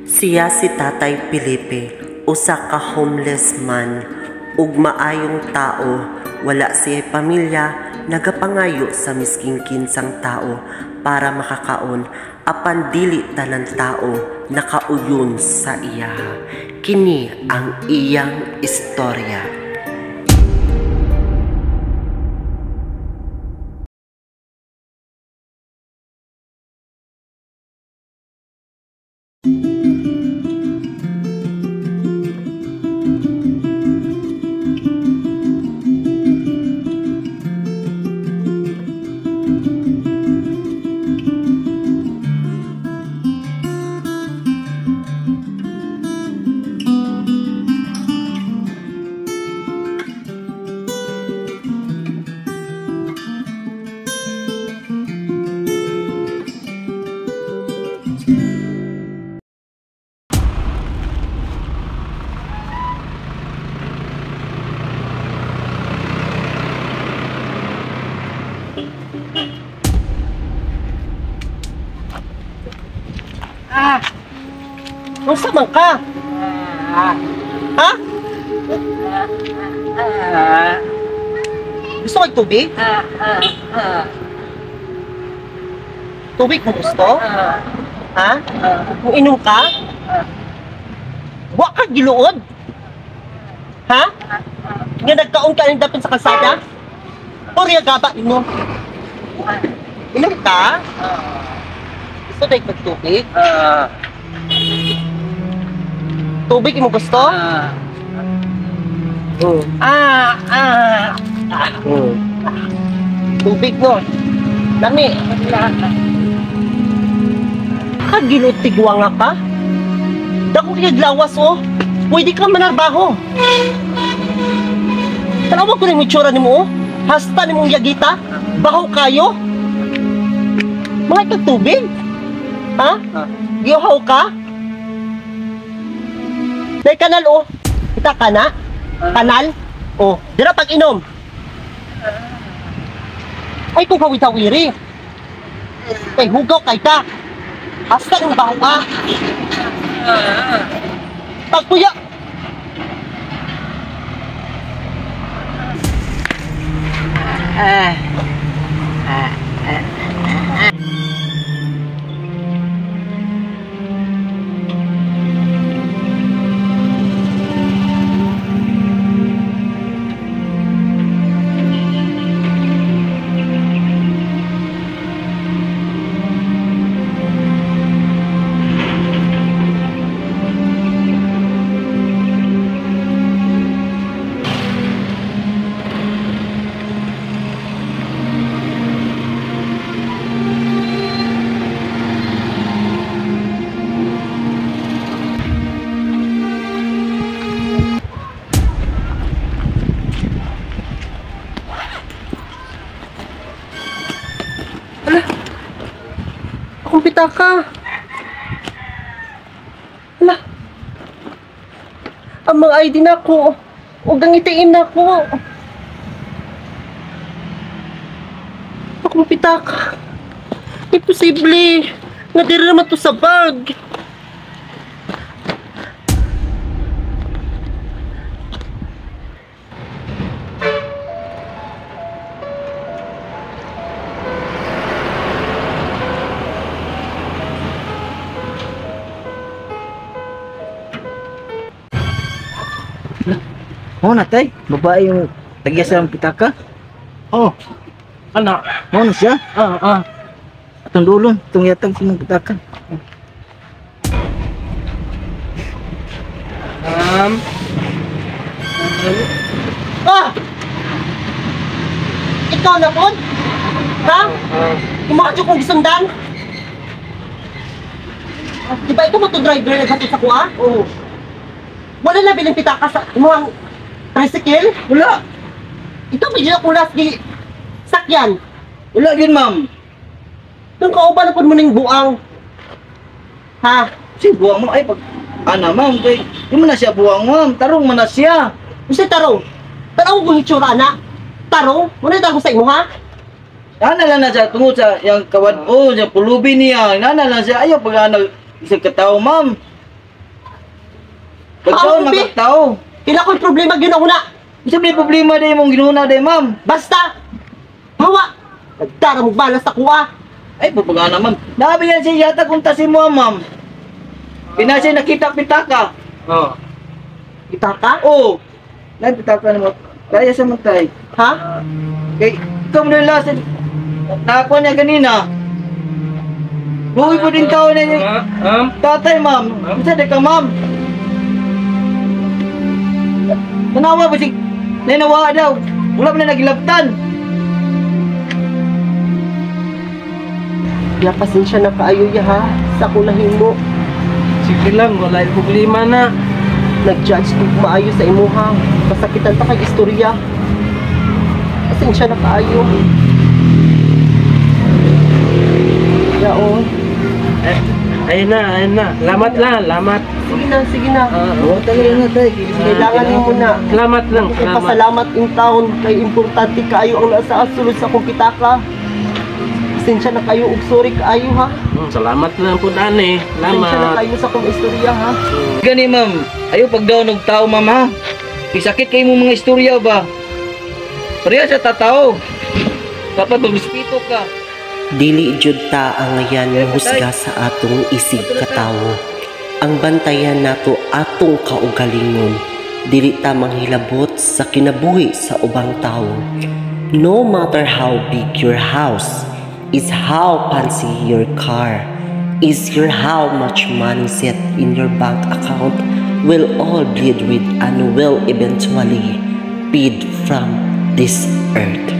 Siya si Tatay Felipe, usa ka homeless man ug maayong tao, wala siya pamilya, nagapangayo sa misking kinsang tao para makakaon, apan dili tanan tao nakauyon sa iyaha. Kini ang iyang istorya. Unsa man ka? Ha? Gusto kag tubig? Tubig mo gusto? Ha? Kung inom ka? Wa ka giluod? Ha? Nga nagkaon ka ning dapit sa kalsada? Purya gaba nimo. Inom ka? Gusto dai kag tubig? Tubig mo gusto? Tubig no. Lami. Kagilot tigwa nga ka? Dako kay glawas oh. Pwede ka manarbaho. Tanawa ko ning itsura nimo oh. Hasta nimong yagita. Baho kayo. Mga kag tubig? Ha? Giuhaw ka? Dahil kanal oh. Kita ka na? Kanal? Oh, dira pag-inom. Ay kung hawit-hawiri. Kay hugaw kay ka. Hasta ng baho ka. Pagpuya. Akong pitaka. Hala. Ang mga ID na ako. Huwag ang itiin na ako. Akong pitaka. Imposible. Nga diri naman to sa bag. Oh, natay, babae yung tagya sa pitaka. Oh, anak. Oh, na siya. Atong dulon, itong yatag sa mong pitaka. Ah! Ikaw na po? Ha? Kumakadyo kong gisundan? Di ba ikaw mo to driver naghatid sa kuha? Oo. Wala na bilang pitaka sa imuhang tricycle? Wala. Ito medyo akong last di sakyan. Wala yun, ma'am. Nung kauban na po mo ning buang. Ha? Si buang mo ay pag ana ma'am kay di man na siya buang ma'am, tarong man na siya. Unsay tarong? Tanaw ko hitsura na. Tarong? Wala tarong sa imo ha? Ana lang na siya tungod sa yang kawad-on, sa pulubi niya. Nana lang siya ayaw pag ana Isang katao, ma'am. Pagkaon Tao, bi? makatao. Ila ko'y problema ginauna. Isa may problema day mong ginuuna day, ma'am. Basta! Hawa! Nagdara mo balas sa kuha. Ay, pagpagana, ma'am. Nabi yan siya yata kung tasin mo, ma'am. Pinasya nakita pitaka. Oh. Kita ka? Oo. Nan pitaka nimo. Kaya sa matay. Ha? Kay ikaw mo nila sa nakakuha niya ganina. Buhay po din tao na niya. Ma'am. Tatay, ma'am. Bisa di ka, ma'am. Tanawa ba si... Nanawa daw. Wala mo na nagilabtan. Ya, pasensya na kaayo ya ha. Sa kulahin mo. Sige lang, wala yung problema na. Nag-judge kung maayo sa imuha. Masakitan ta kay istorya. Pasensya na kaayo. Ya, oh. Eh, ayun na, ayun na. Salamat lang, salamat. Sige na, sige na. Oo, tagal na tayo. Kailangan nimo na. Salamat lang, Kay salamat. pasalamat in town kay importante kaayo ang nasa sulod sa akong pitaka. Pasensya na kayo ug sorry kaayo ha. Salamat lang po, Dani. Pasensya na Salamat. kayo sa akong istorya ha. Gani, ma'am. Ayaw pagdaw ng tao, ma'am, ha? Isakit kayo mong mga istorya ba? Pareha sa tatao. Dapat magrespeto ka. Dili jud ta angayan mohusga sa atong isig katawo. Ang bantayan nato atong kaugalingon. Dili ta manghilabot sa kinabuhi sa ubang tawo. No matter how big your house, is how fancy your car, is your how much money set in your bank account will all bleed with and will eventually fade from this earth.